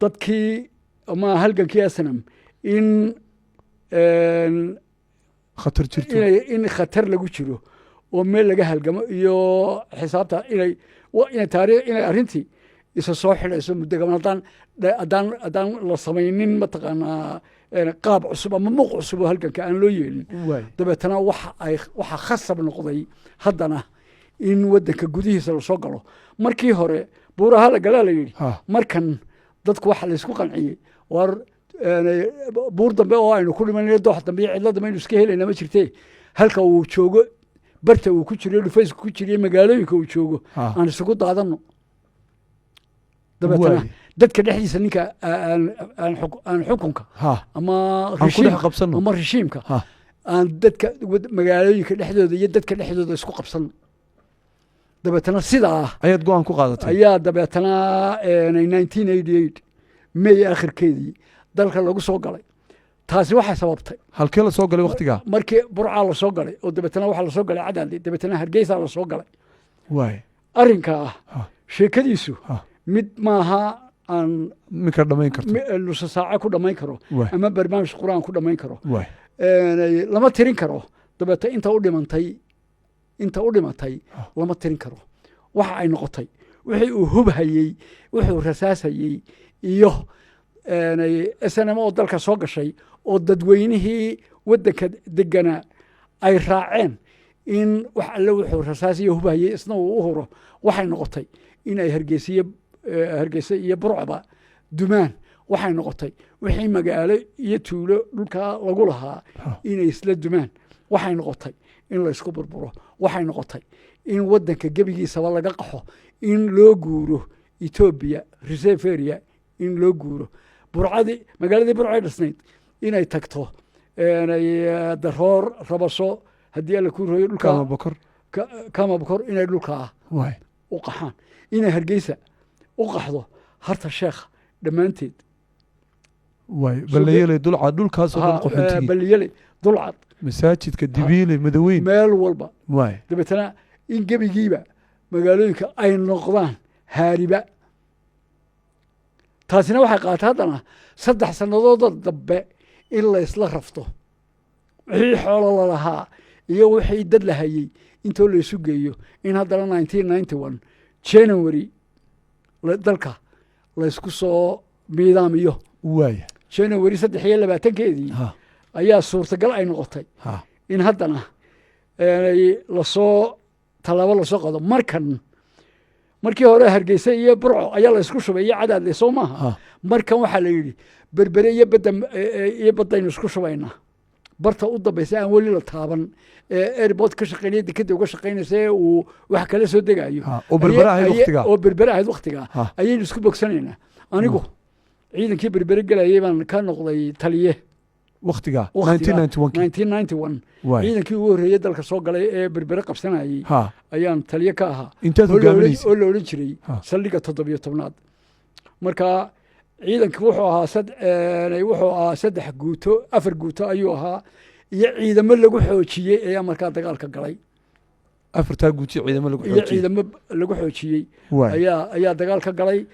dadkii Ama halgankii SNM in Khatar jirto. In khatar lagu jiro oo meel laga halgamo iyo xisaabta inay taariikh, inay arrintii isa soo xidhayso muddo gaban haddaan la samaynin, mataqaanaa, qaab cusub ama muuq cusub oo halganka aan loo yeelin. Dabeetana waxa khasab noqday haddana in waddanka gudihiisa lasoo galo. Markii hore buuraha la galaa la yidhi. Markan dadku waxa laysku qanciyey, war buur dambe oo aynu ku dhimanayno, doox dambe iyo cidlo dambe aynu iska helayna ma jirte, halka uu joogo, barta uu ku jiriyo, dhufayska ku jiriyo, magaalooyinka uu joogo aan isugu daadanno. Dabeetana dadka dhexdiisa ninka aan xukunka ama Aan ku dhex reshiimka qabsanno. ama reshiimka aan dadka magaalooyinka dhexdooda iyo dadka dhexdooda isku qabsanno. Dabeetana sidaa Ayaad go-aan ku qaadatay. ayaa dabeetana 1988 May akhirkeedii dalka lagu soo galay. Taasi waxay sababtay Halkee la soo galay waktigaa? Markii Burcaa lasoo galay oo dabeetana waxaa lasoo galay Cadaadli, dabeetana Hargeysaa lasoo galay. Arrinkaa sheekadiisu mid maaha aan Minka dhamayn karto. Nusa saace ku dhammayn karo ama barnaamij qur-aan ku dhammayn karo. Lama tirin karo. Dabeete inta u dhimatay lama tirin karo. Waxa ay noqotay, wixii uu hubhayey, wuxuu rasaasayey iyo SNM oo dalka soo gashay oo dadweynihii waddanka deganaa ay raaceen in wax alle wuxuu rasaas iyo hubhayey isna uu u huro, waxay noqotay in ay Hargeysa iyo Burcaba dumaan. Waxay noqotay wixii magaalo iyo tuulo dhulkaa lagu lahaa inay isla dumaan. Waxay noqotay in la isku burburo. Waxay noqotay in waddanka gebigiisaba laga qaxo, in loo guuro Etoobiya reserve area, in loo guuro Burcadii, magaaladii Burcay dhisnayd inay tagto Daroor Rabaso, haddii Alla kuu rooyo, dhulka Kama Bokor. Kama Bokor, inay dhulkaa u qaxaan, inay Hargeysa u qaxdo, Harta Sheekha dhammaanteed. Balayeley, Dulcad, dhulkaasoo dhan qaxoontigii. Baliyele, Dulcad. Masaajidka Dibiile, Madaweyn. Meel walba. Dabeetana in gebigiiba magaalooyinka ay noqdaan haariba. Taasina waxay qaaatay haddana 3 sannadoodoo dambe in la isla rafto wixii xoolo lalahaa iyo wixii dad la hayey intoo la isu geeyo, in haddana 1991 January dalka laysku soo miidaamiyo. January 23-keedii ayaa suurtagal ay noqotay in haddana lasoo tallaabo lasoo qado. Markan, markii hore Hargeysa iyo Burco ayaa la isku shubay iyo Cadaadle, soo maaha? Markan waxaa la yidhi Berbere iyo badda iyo baddaynu isku shubaynaa. Barta u dambaysa aan weli la taaban ee airport ka shaqeynaya, dekeda uga shaqeynaysa ee uu wax kala soo degayo. Oo Berbere ahayd waqtigaa. Oo Berbere ahayd waqtigaa. Ayaynu isku bogsanaynaa. Anigu ciidankii Berbere gelayay baan ka noqday taliye. Waqtigaa? Waqtigaa. 1991. 1991. Ciidankii ugu horreeyey dalka soo galay ee Berbere qabsanayey ayaan taliye ka ahaa. Intaad hogaaminaysa? Oo la odhan jiray saldhigga 17aad. Marka ciidanki wuxuu ahaa saddex guuto, afar guuto ayuu ahaa iyo ciidamo lagu xoojiyey ayaa markaa dagaalka galay. Afartaa guuti ciidamo lagu iyo xoojiyey. Ciidamo lagu xoojiyey ayaa dagaalka galay.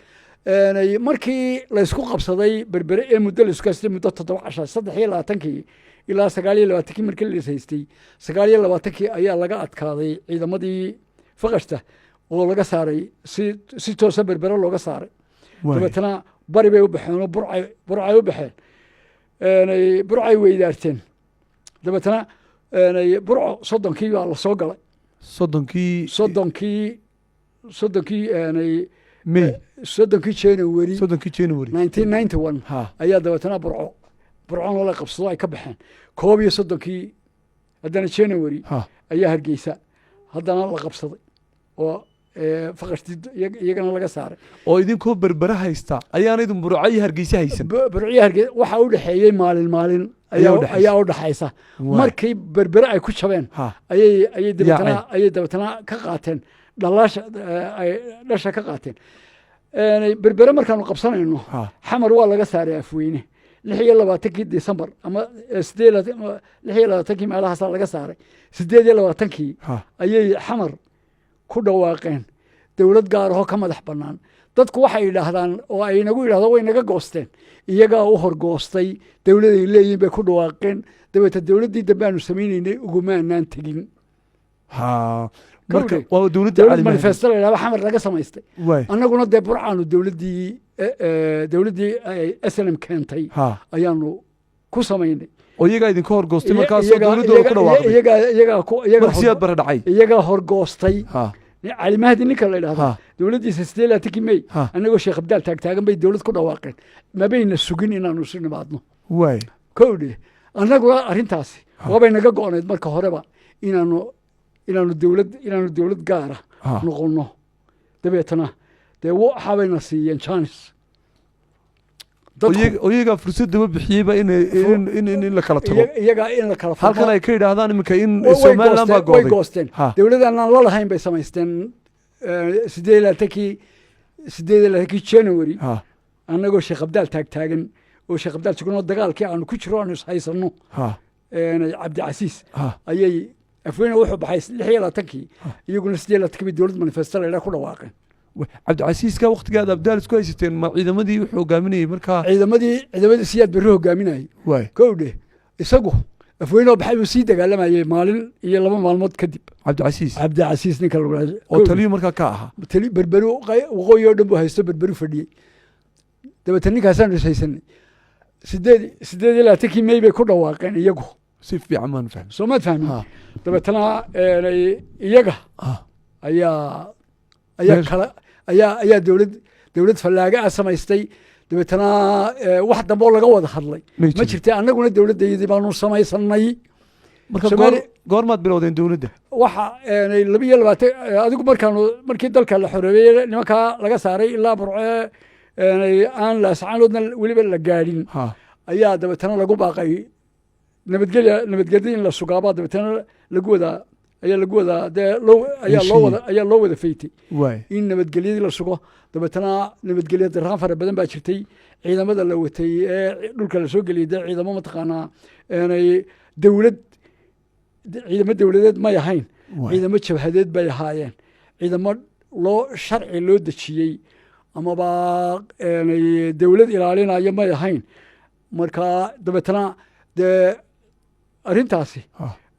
Markii laysku qabsaday Berbere ee muddo laisku haystay, muddo 7 casha, 23-kii ilaa 29-kii markii la is haystay, 29-kii ayaa laga adkaaday ciidamadii faqashta oo laga saaray, si toosa Berbere looga saaray. Dabeetana bari bay u baxeen oo Burcay u baxeen, Burcay weydaarteen. Dabeetana Burco 30-kii baa lasoo galay. 30-kii? 30-kii May. 30-kii January. 30-kii January. 1991. Ayaa dabeetana Burcona la qabsado, ay ka baxeen. 31-kii haddana January ayaa Hargeysa haddana la qabsaday oo faqashtii iyagana laga saaray. Oo idinkoo Berbere haysta ayaana idin Burco iyo Hargeysa haysan? Burciyo Hargeysa waxaa u dhexeeyey maalin maalin. Ayaa u dhexeysa. Ayaa u dhexaysa. Markii Berbere ay ku jabeen ayay dabeetana Yaaceen. ayay dabeetana ka qaateen dhalaasha, ay dhasha ka qaateen. Berbere markaanu qabsanayno, Xamar waa laga saaray Afweyne 26-kii December ama 26-kii meelahaasaa laga saaray. 28-kii ayay Xamar ku dhawaaqeen. Dowlad gaarahoo ka madax bannaan. Dadku waxay yidhaahdaan oo ay nagu yidhahdaan way naga goosteen. Iyagaa u horgoostay, dowladay leeyihin bay ku dhawaaqeen. Dabeeta dowladdii dambe aanu samaynaynay ugumaanaan tegin. Ha, marka Kowdhe. waa dowladda Dowlad Cali Mahdi. Manifesto la yidhahdo Xamar laga samaystay. Annaguna dee Burcaanu dowladdii SNM keentay ayaanu ku samaynay. Oo iyagaa idinka horgoostay markaasoo dowladdooda ku dhawaaqday? Iyagaa Marka Siyaad Bare dhacay. Iyagaa horgoostay. Cali Mahdi ninka la yidhahdo, dowladdiisa 28-kii May, annagoo Sheekh Abdaal taagtaagan bay dowlad ku dhawaaqeen. Mabayna sugin inaanu isu nimaadno. Kowdhe, annaguna arrintaasi waabay naga go'nayd marka horeba inaanu dowlad gaara noqonno. Dabeetana dee waxaabayna siiyeen chance. Oo iyagaa fursad daba bixiyeyba in la kala tago. Iyagaa in la kala furmo. Halkan ay ka yidhaahdaan iminka in Way Somaliland baa goosteen, way gooday. goosteen. Dowladaan aan la lahayn bay samaysteen 28-kii January, annagoo Sheekh Abdaal taagtaagan oo Sheekh Abdaal sugan oo dagaalkii aanu ku jiro, aanu ishaysano Cabdicasiis ayay. Afweyne wuxuu baxay 26-kii, iyaguna 28-kii bay dowlad manifesto la yidhaha ku dhawaaqeen. Cabdicasiiska waqtigaad Abdaal isku haysateen, ma ciidamadii wuxuu hogaaminayay markaa? Ciidamadii Siyaad Berri hogaaminayay. Kowdhe, isagu Afweynoo baxay buu sii dagaalamayay maalin iyo 2 maalmood kadib. Cabdicasiis. Cabdicasiis ninka lagu dhahay. Oo taliyu markaa ka ahaa. Tali Berberu, waqooyi oo dhan buu haysto, Berberu fadhiyey. Dabeetna ninkaasaanu ishaysanay. 28-kii May bay ku dhawaaqeen iyagu. Si fiican maan fahmin. Soo maad fahmin? Dabeetna iyaga ayaa kala ayaa dowlad fallaaga ah samaystay. Dabeetna wax dambe oo laga wada hadlay May ma jirin. jirta. Annaguna dowladdayadii baanu samaysanay. Marka goormaad bilowdeen dowladda? Waxa 22 adigu markii dalka la xoreeyey, nimankaa laga saaray ilaa Burce, aan Laascaanoodna weliba la gaadhin, ayaa dabeetana lagu baaqay nabadgelya in la sugaabaa. Dabeetana lagu wadaa ayaa lagu wadaa dee loo ayaa loo wada ayaa loo wada faytay in nabadgelyadii la sugo. Dabeetana nabadgelya darraan fara badan baa jirtay. Ciidamada la watay ee dhulka la soo geliyay dee ciidamo mataqaanaa eenay dowlad, ciidamo dowladeed may ahayn. Ciidamo jabhadeed bay ahaayeen. Ciidamo loo sharci loo dejiyey amaba eenay dowlad ilaalinaya may ahayn. Marka dabeetana dee arrintaasi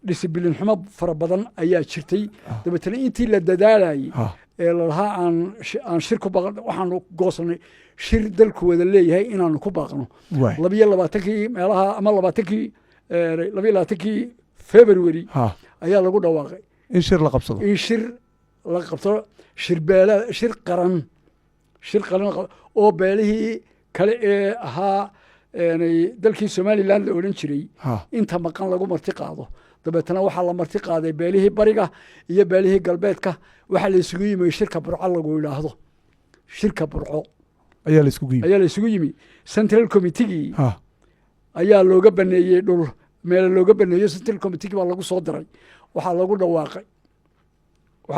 discipline xumo fara badan ayaa jirtay. Dabeetana intii la dadaalayay ee lalahaa aan shir ku baaqno, waxaanu goosanay shir dalku wada leeyahay inaanu ku baaqno 22-kii meelaha ama 20-kii, 22-kii February ayaa lagu dhawaaqay in shir la qabsado. In shir la qabto, shir beela, shir qaran, shir qaran oo beelihii kale ee ahaa dalkii Somaliland la odhan jiray inta maqan lagu marti qaado. Dabeetana waxaa la marti qaaday beelihii bariga iyo beelihii galbeedka. Waxaa la isugu yimi shirka Burco lagu yidhaahdo, shirka Burco ayaa la iskugu yimi. Ayaa la isugu yimi. Central Committeegii ayaa looga baneeyey dhul, meelo looga baneeyo. Central Committeegii baa lagu soo diray. Waxaa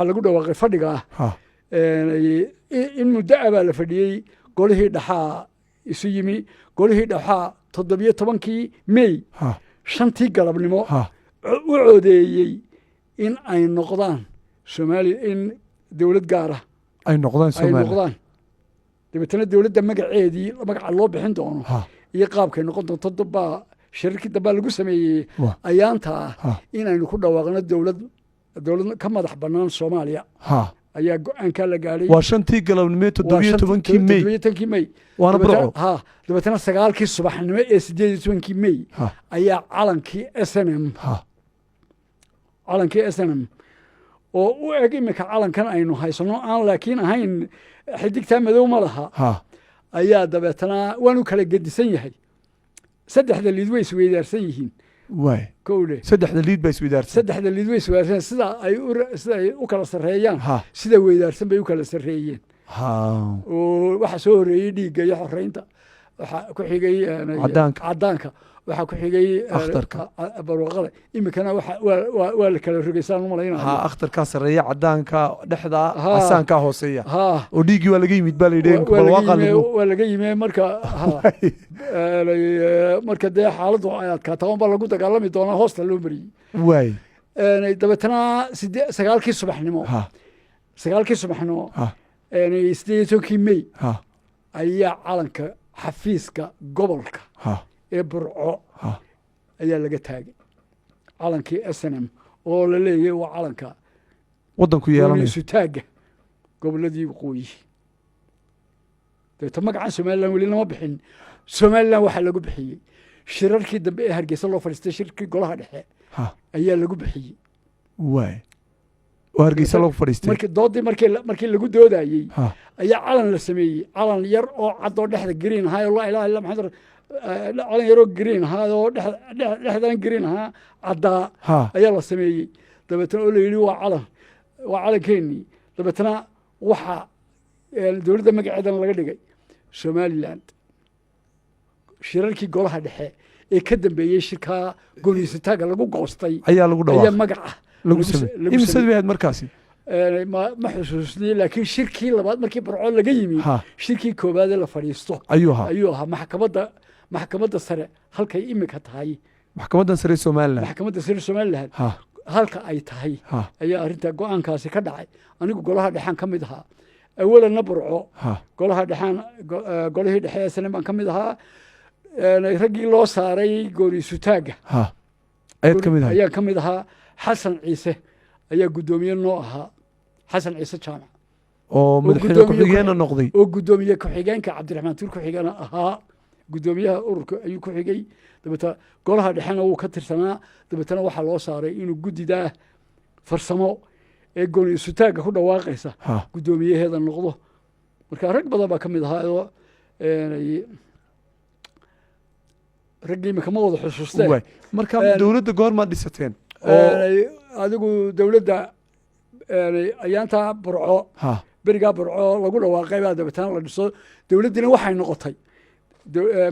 lagu dhawaaqay fadhiga ah. In muddo ah baa la fadhiyey. Golihii dhaxaa isu yimi. Golihii dhaxaa 17-kii May 5-tii galabnimo u codeeyey in ay noqdaan Soomaaliya, in dowlad gaara ay noqdaan ay Soomaaliya. noqdaan. Dabeetana dowladda magaceedii, magaca loo bixin doono iyo qaabkay noqon doonto dabbaa shirarkii dambaa lagu sameeyey. Ayaanta ah inaynu ku dhawaaqno dowlad ka madax bannaan Soomaaliya ayaa go-aankaa la gaadhay. Waa 5-tii galabnimo, 17-kii May. 17-kii May. Waana Burco. Dabeetana 9-kii subaxnimo ee 18-kii May ayaa calankii SNM, calankii SNM oo u eg iminka calankan aynu haysano, aan laakiin ahayn, xidigtaa madow ma laha, ayaa dabeetana waanu kala gedisan yahay. Saddexda liid way isweydaarsan yihiin. Kowdhe. Saddexda liid baa isweydaarsan. Saddexda liid way isweydaarsan, sida ay u kala sarreeyaan, sida weydaarsan bay u kala sarreeyeen. Oo waxaa soo horreeyey dhiigga iyo xoreynta, waxaa ku xigay Caddaanka. Caddaanka, waxaa ku xigay Akhtarka. Barwaaqada. Iminkana waa la kala rogay saan u malaynayo. Akhtarkaa sarreeya, caddaanka dhexda, casaankaa hooseeya. Oo dhiiggii waa laga yimid baa la yidhi. Barwaaqa lagu Waa laga yimi. Marka marka dee xaaladdu ay adkaataa un baa lagu dagaalami doonaa, hoosta loo mariyey. Dabeetana 9-kii subaxnimo. 9-kii subaxnimo, 18-kii May, ayaa calanka xafiiska gobolka ee Burco ayaa laga taagay calankii SNM, oo la leeyahay waa calanka waddanku yeelanayo, sutaagga goboladii waqooyi. Dabeeta magacan Somaliland weli lama bixin. Somaliland waxaa lagu bixiyey shirarkii dambe ee Hargeysa loo fadhiistay, shirkii golaha dhexe ayaa lagu bixiyey. Waay, oo Hargeysa loogu fadhiistay. Markii doodii markii lagu doodayey ayaa calan la sameeyey, calan yar oo cad oo dhexda green ahaa oo laa ilaha illa Maxamed, calan yaroo green ahaa oo dhexdan green ahaa, caddaa, ayaa la sameeyey. Dabeetna oo la yidhi waa calan, waa calankeenii. Dabeetna waxa dowladda magaceedana laga dhigay Somaliland. Shirarkii golaha dhexe ee ka dambeeyey shirkaa gooniisataaga lagu goostay ayaa lagu ayaa dhawaaqay, magaca lagu lagu sameeyey. Imisad sameeyey. bay ahayd markaasi? Ma xusuusni, laakiin shirkii labaad markii Burco laga yimi, shirkii koowaad ee la fadhiisto ayuu ahaa. Ayuu ahaa maxkamadda sare halkay imika tahay. Maxkamaddan sare Somaliland. Maxkamadda sare Somaliland halka ay tahay ayaa arrinta go-aankaasi ka dhacay. Anigu golaha dhexaan ka mid ahaa awalanna Burco. Golaha dhexaan, golihii dhexe ee SNM baan ka mid ahaa. Raggii loo saaray gooniisutaagga ayaad ka mid ahay? Ayaan ka mid ahaa. Xasan Ciise ayaa guddoomiye noo ahaa, Xasan Ciise Jaamac. Oo madaxweyne ku-xigeenna noqday. Oo guddoomiye ku-xigeenka Cabdiraxmaan Tuur ku-xigana ahaa. Guddoomiyaha ururka ayuu ku xigay. Dabeetna golaha dhexena wuu ka tirsanaa. Dabeetna waxaa loo saaray inuu guddidaa farsamo ee gooni isutaagga ku dhawaaqaysa guddoomiyaheeda noqdo. Marka rag badan baa ka mid ahaa oo raggii imika ma wada xusuusteen. Waay, marka dowladda goormaad dhisateen oo Adigu dowladda ayaantaa Burco, berigaa Burco lagu dhawaaqay baa dabeetana la dhiso. Dowladdina waxay noqotay,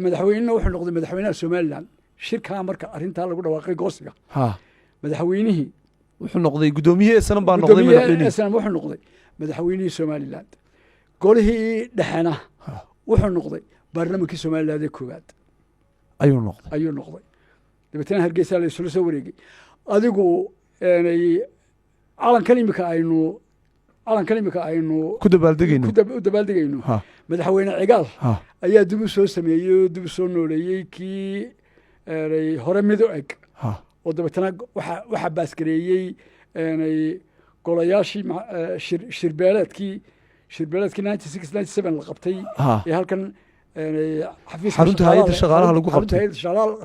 madaxweynena wuxuu noqday madaxweynaha Somaliland shirkaa marka arrintaa lagu dhawaaqay goosiga. Madaxweynihii wuxuu noqday guddoomiye SNM baa noqday guddoomiye madaxweynihii. SNM wuxuu noqday madaxweynihii Somaliland. Golihii dhexena wuxuu noqday baarlamankii Somaliland ee koowaad ayuu noqday. Ayuu noqday. Dabeetana Hargeysa la isula soo wareegay. Adigu calankan imika aynu ku dabaaldegayno, u dabaaldegayno, madaxweyne Cigaal ayaa dib u soo sameeyey oo dib u soo nooleeyey kii hore mid u eg, oo dabeetana waxaa baasgareeyey golayaashii shirbeeleedkii 96, 97 la qabtay ee halkan xafiiska Xarunta hay'adda shaqaalaha lagu xarunta qabtay. hay'adda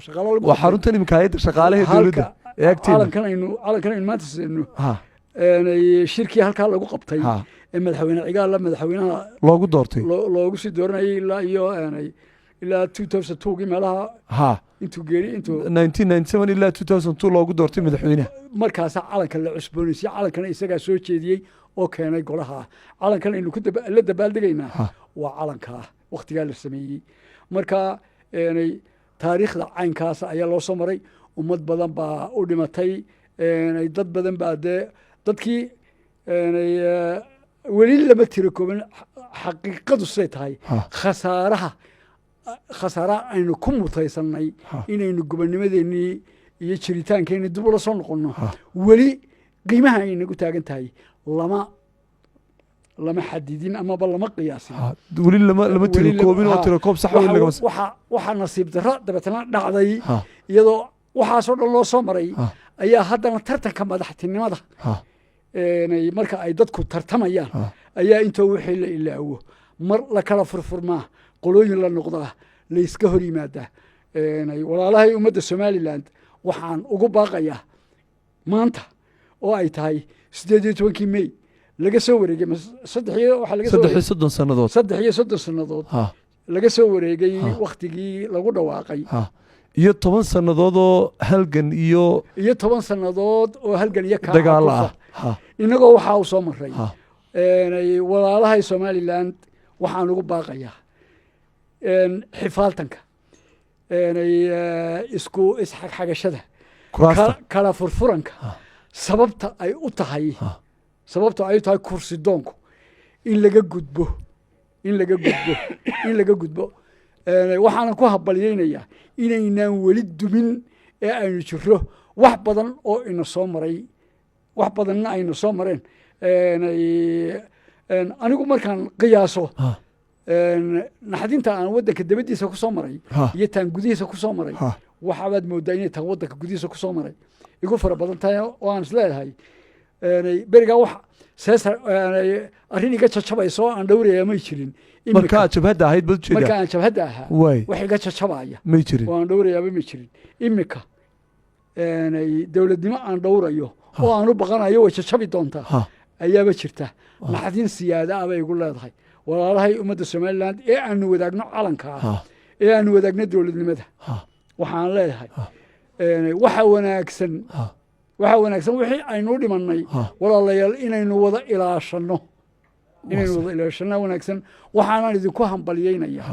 shaqaalaha lagu Waa qabtay. xaruntan imika hay'adda shaqaalaha Halka dowladda ee agteena. Calankan aynu maanta sidayno, shirkii halkaa lagu qabtay ee madaxweyne Cigaalla madaxweynaha loogu doortay, loogu sii dooranayay ilaa iyo ilaa 2002-gii meelaha, intuu geeri intuu 1997 ilaa 2002 loogu doortay madaxweynaha. Markaasaa calanka la cusboonaysiye. Calankana isagaa soo jeediyey oo keenay golaha. Calankan aynu ku la dabaaldegaynaa waa calankaa waktigaa la sameeyey. Marka taariikhda caynkaas ayaa loo soo maray. Ummad badan baa u dhimatay, dad badan baa dee dadkii weli lama tiro kooban. Xaqiiqadu siday tahay, khasaaraha aynu ku mutaysanay inaynu gobonimadeennii iyo jiritaankeenii dib ula soo noqonno, weli qiimaha ay nagu taagan tahay lama xadidin amaba lama qiyaasin. Weli lama tiro Weli koobin oo tiro koob sax weli lagama Waxaa nasiib darro dabeetana dhacday, iyadoo waxaasoo dhan loo soo maray, ayaa haddana tartanka madaxtinimada, marka ay dadku tartamayaan, ayaa intoo wixii la ilaawo mar la kala furfurmaa, qolooyin la noqdaa, layska hor yimaadaa. Walaalahay ummadda Somaliland waxaan ugu baaqayaa maanta oo ay tahay 18-kii May, laga soo wareegay saddex iyo waxaa laga soo saddex iyo wareegay soddon sannadood. 33 sannadood laga soo wareegay waktigii lagu dhawaaqay. Iyo 10 sannadood oo halgan iyo iyo 10 sannadood oo halgan iyo dagaal kaaca ah. Inagoo waxaa u soo maray, walaalahay Somaliland waxaan ugu baaqayaa xifaaltanka, isku isxagxagashada, kuraasta, kala furfuranka, sababta ay u tahay, sababta ay u tahay kursi doonku, in laga gudbo, in laga gudbo, in laga gudbo. Waxaanan ku habalyeynayaa inaynaan weli dumin ee aynu jiro, wax badan oo ina soo maray, wax badanna ayna soo mareen. Anigu markaan qiyaaso naxdinta aan waddanka dabadiisa ku soo maray iyo taan gudihiisa ku soo maray, waxaabaad moodaa inay taan waddanka gudihiisa ku soo maray igu fara badan tahay, oo aan isleeyahay berigaa wax seesar arrin iga jajabayso oo aan dhowrayaa may jirin. Marka aad jabhadda ahayd baad Marka ujeedaa? aan jabhadda ahaa, wax iga jajabaya may jirin oo aan dhowrayaaba ma jirin. Imika dowladnimo aan dhowrayo oo aan u baqanayo way jajabi doontaa ayaaba jirta. Naxdin siyaada ah bay igu leedahay. Walaalahay ummadda Somaliland ee aanu wadaagno calanka ah, ee aanu wadaagno dowladnimada, waxaan leeyahay waxa wanaagsan, waxa wanaagsan wixii aynu u dhimannay, walaalayaal, inaynu wada ilaashanno, inaynu wada ilaashanno wanaagsan. Waxaanaan idinku hambalyeynaya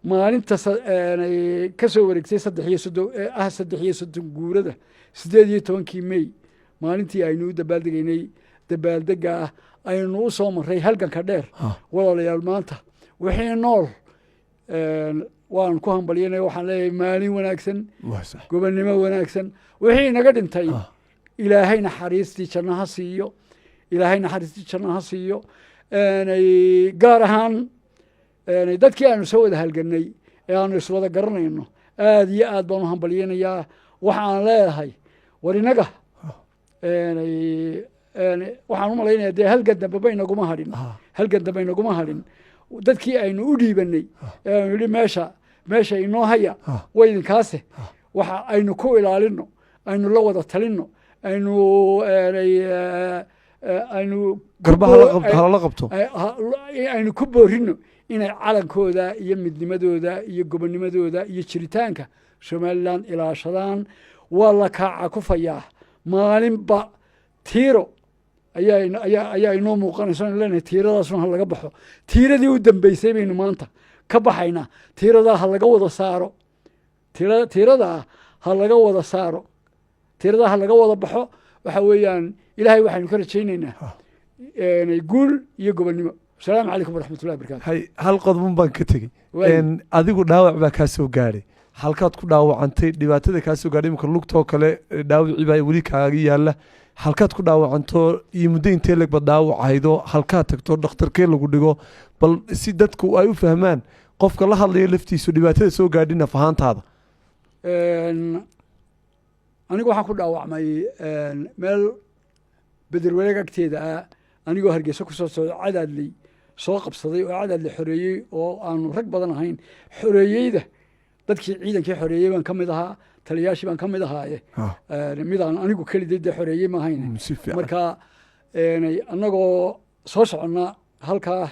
maalinta ka soo wareegtay 33 ah 33 guurada 18-kii May, maalintii aynu u dabaaldegaynay, dabaaldega ah aynu u soo marray halganka dheer. Walaalayaal, maanta wixii nool waan ku hambalyeynaya. Waxaan leeyahay maalin wanaagsan, Waa sax. gobonnimo wanaagsan. Wixii inaga dhintay, Ilaahay naxariistii janno ha siiyo, Ilaahay naxariistii janno ha siiyo. Gaar ahaan dadkii aanu soo wada halganay ee aanu iswada garanayno, aad iyo aad baan u hambalyeynayaa. Waxaan leeyahay, war inaga waxaan u malaynayaa dee halgan dambeba inaguma hadhin, halgan dambe inaguma hadhin. Dadkii aynu u dhiibanay ee aynu yihi meesha inoo haya, way idinkaase, waxa aynu ku ilaalino, aynu la wada talino, aynu aynu Garbaha halala qabto. Aynu ku boorino inay calankooda iyo midnimadooda iyo gobonnimadooda iyo jiritaanka Somaliland ilaashadaan. Waa la kaaca kufayaa maalinba, tiiro ayaa inoo muuqanaysa. Aynu leenahay tiiradaasuna ha laga baxo. Tiiradii u dambeysay baynu maanta ka baxaynaa. Tiiradaa ha laga wada saaro, tiiradaa ha laga wada saaro, tiiradaa ha laga wada baxo. Waxa weeyaan, Ilaahay waxaynu ka rajaynaynaa guul iyo gobonnimo. Asalaamu calaykum waraxmatullahi wabarakatu. Hay, hal qodobun baan ka tegey. Adigu dhaawac baa kaa soo gaadhay. Halkaad ku dhaawacantay, dhibaatada kaa soo gaadhay imika lugtoo kale, dhaawacii baa weli kaaga yaalla. Halkaad ku dhaawacanto iyo muddo intee leeg baad dhaawacaydo, halkaad tagto, dhakhtarkee lagu dhigo, bal si dadku ay u fahmaan qofka la hadlayo laftiisu dhibaatada soo gaadhay naf ahaantaada. Anigu waxaan ku dhaawacmay meel Bederwareeg agteeda ah, anigoo Hargeysa ku soo socdo, Cadaadley soo qabsaday oo Cadaadley xoreeyey, oo aanu rag badan ahayn. Xoreeyeyda dadkii ciidankii xoreeyey baan ka mid ahaa, taliyaashii baan ka mid ahaaye. Midaan anigu keliday dee xoreeyey ma ahayn. Si fiican. Marka annagoo soo soconna halkaa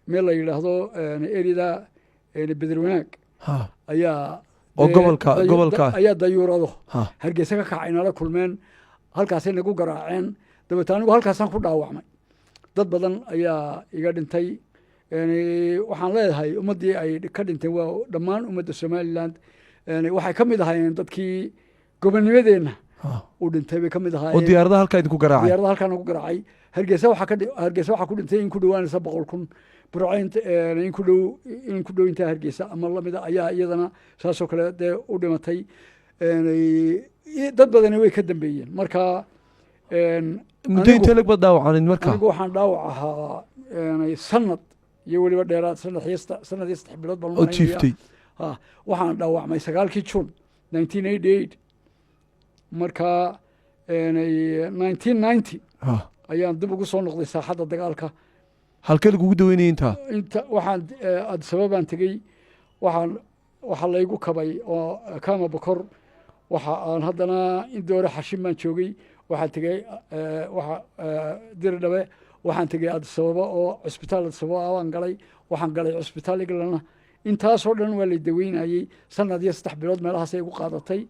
meel la yidhaahdo erida Bederwanaag ayaa Oo gobolka. Ayaa dayuurado Hargeysa ka kacay nala kulmeen, halkaasay nagu garaaceen. Dabeete anigu halkaasaan ku dhaawacmay, dad badan ayaa iga dhintay. Waxaan leedahay ummaddii ay ka dhinteen waa dhammaan ummadda Somaliland. Waxay ka mid ahaayeen dadkii gobonnimadeenna u dhintay bay ka mid Oo ahaayeen. Diyaaradaha halkaa idinku garaacay? Diyaaradaha halkaa nagu garaacay. Hargeysa waxaa ku dhintay in ku dhowaanaysa 100,000. Burco in ku dhow intaa Hargeysa ama lamida ayaa iyadana saasoo kale dee u dhimatay. Dad badani way ka dambeeyeen. Marka Muddo intee leg baad dhaawacanayd marka? Anigu waxaan dhaawac ahaa sanad iyo weliba dheeraad, sanad iyo 3 bilood baan Oo umalaynaya. jiiftay? Ha, waxaan dhaawacmay 9-kii June 1988. Marka 1990 ayaan dib ugu soo noqday saaxadda dagaalka. Halkee lagugu daweynayay intaa? Inta waxaan Addis Ababaan tegey. Waxaa laygu kabay oo Kama Bokor. Waxa aan haddana Indoore Xashin baan joogay. Waxaan tegey waxa Diridhabe, waxaan tegey Addis Ababa oo cusbitaal Addis Ababa baan galay. Waxaan galay cusbitaal Eglana. Intaasoo dhan waa lay daweynayey. Sanad iyo 3 bilood meelahaasay igu qaadatay.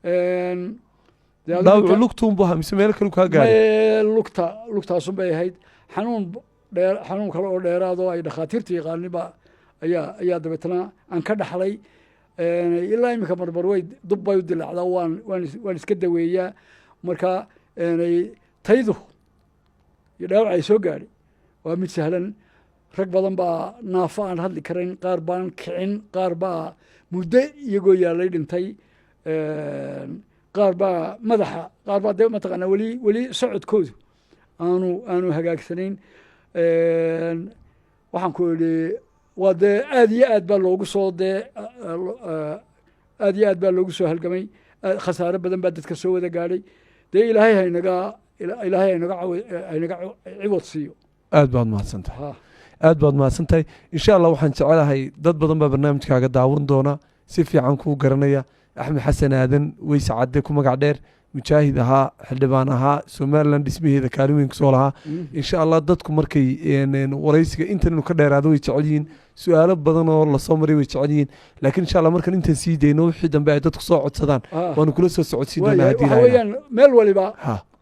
Dee adigu Dhaawacu lugtuun buu ahaa mise meel kale kaa gaadhay? Lugta, lugtaasun bay ahayd. Xanuun dheer, xanuun kale oo dheeraad oo ay dhakhaatiirtu yaqaaninba ayaa dabeetna aan ka dhaxlay. Ilaa iminka marmar way dub bay u dilaacdaa, waan iska daweeyaa. Marka taydu iyo dhaawac ay soo gaadhay waa mid sahlan. Rag badan baa naafo aan hadli karayn, qaar baan kicin, qaar baa muddo iyagoo yaalay dhintay, qaar baa madaxa, qaar baa dee mataqaanaa weli socodkoodu Aanu hagaagsanayn. Waxaan ku idhi, waa dee aad iyo aad baa loogu soo dee aad iyo aad baa loogu soo halgamay. Khasaare badan baa dadka soo wada gaadhay. Dee Ilaahay haynaga ciwad siiyo. Aad baad mahadsan tahay. Aad baad mahadsan tahay. Insha Allah, waxaan jecelahay dad badan baa barnaamijkaaga daawan doona, si fiican kuu garanaya. Axmed Xasan Aadan Weyse Cadde ku magac dheer, mujaahid ahaa, xildhibaan ahaa, Somaliland dhismaheeda kaalin weyn kusoo lahaa. Insha Allah, dadku markay waraysiga intan inuu ka dheeraado way jecel yihiin, su-aalo badan oo lasoo maray way jecel yihiin, laakiin insha Allah markan intan sii dayno, wixii dambe ay dadku soo codsadaan waanu kula soo socodsiin doonaa haddii waxa Ilaahay weeyaan, meel waliba,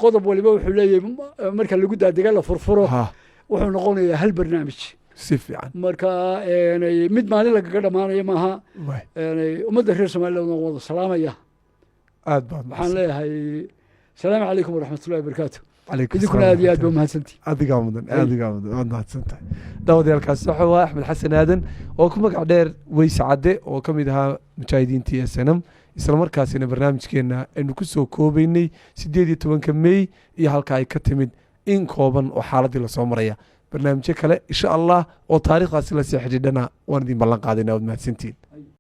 qodob waliba wuxuu leeyahay marka lagu daadega, la furfuro, wuxuu noqonayaa hal barnaamij. Si fiican. Marka mid maalin lagaga dhammaanayo maaha. Ummadda reer Somaliland waan wada salaamaya. Aad baad Waxaan mahadsan. leeyahay, asalaamu calaykum waraxmatullahi wabarakaatu. Calaykum Idinkuna salaam aad iyo aad ba waraxmatullahi. Umahadsantihi. Adigaa mudan, adigaa mudan, waad mahadsan tahay. Daawadayaalkaasi waxa waa Axmed Xasan Aadan oo ku magac dheer Weyse Cadde, oo ka mid ahaa mujaahidiintii SNM, islamarkaasina barnaamijkeenna aynu ku soo koobeynay 18-ka Mey iyo halka ay ka timid, in kooban oo xaaladdii lasoo maraya. Barnaamijyo kale insha Allah oo taariikhdaasi lasii xidhiidhana waan idin ballan qaadayna. Waad mahadsantihiin.